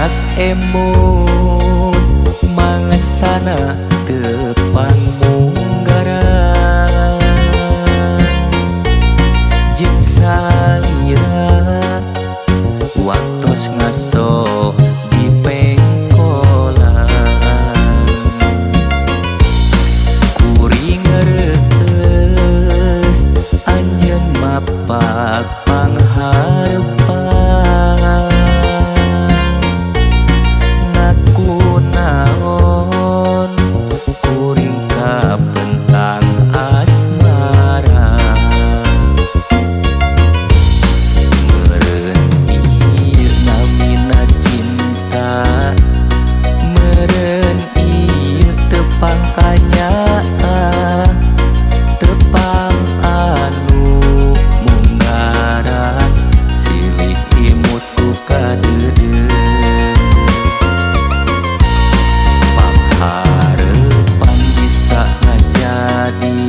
Mas emut mangesana tepang munggaran jeung salira waktos ngaso di pengkolan kuring reueus anjeun mapak pangharepan naon kuring kapentang asmara meureun ieu namina cinta meureun ieu tepang kanyaah tepang anu munggaran silih imut ku kadeudeuh pangharepan bisa ngajadi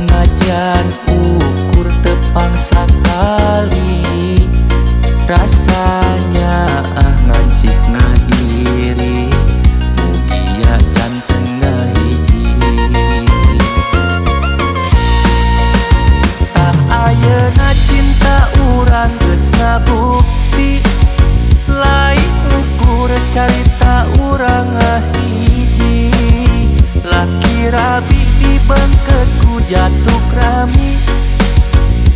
najan ukur tepang sakali rasanya ah ngancikna diri mugia janten ngahiji tah ayeuna cinta urang geus ngabukti lain ukur carita urang ngahiji laki rabi dibengket ku jatuk rami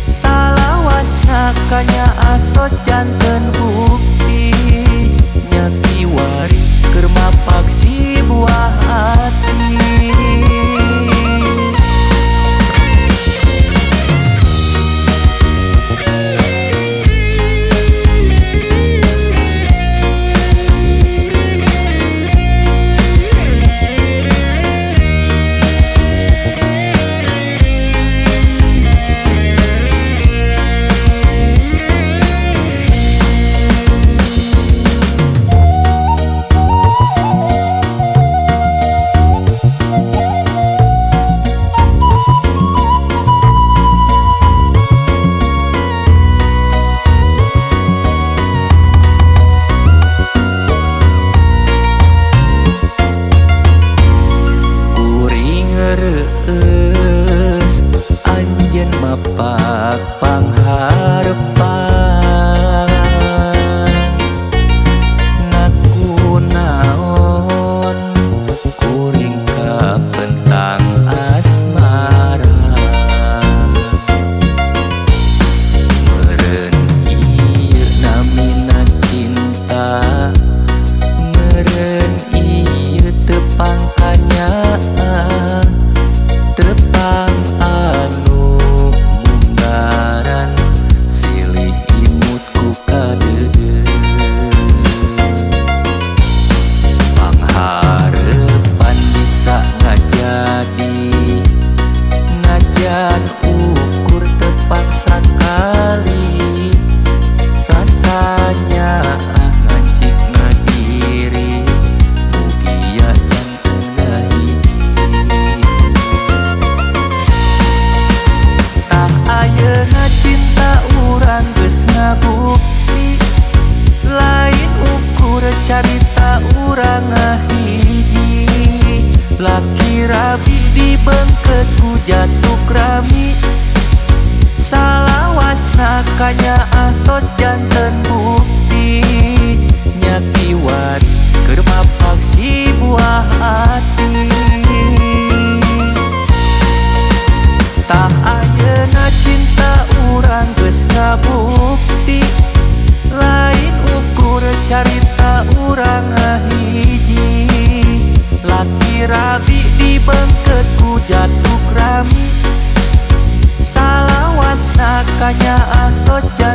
salawasna kanyaah tos janten bukti nya kiwari keur mapak si buah hati. Kuring reueus anjeun mapak pangharepan nakunaon kuring kapentang asmara meureun ieu namina cinta meureun ieu tepang kanyaah tepang anu munggaran silih imut ku kadeudeuh pangharepan bisa ngajadi najan ukur tepang sakali rasanya ah ngancikna diri mugia janten ngahiji tah ayeuna cinta urang geus ngabukti lain ukur carita urang ngahiji laki rabi dibengket ku jatuk rami salawasna kanyaah tos janten bukti nya kiwari keur mapak si buah hati. Tah ayeuna cinta urang geus ngabukti lain ukur carita urang ngahiji laki rabi dibengket ku jatuk rami salawasna kanyaah tos janten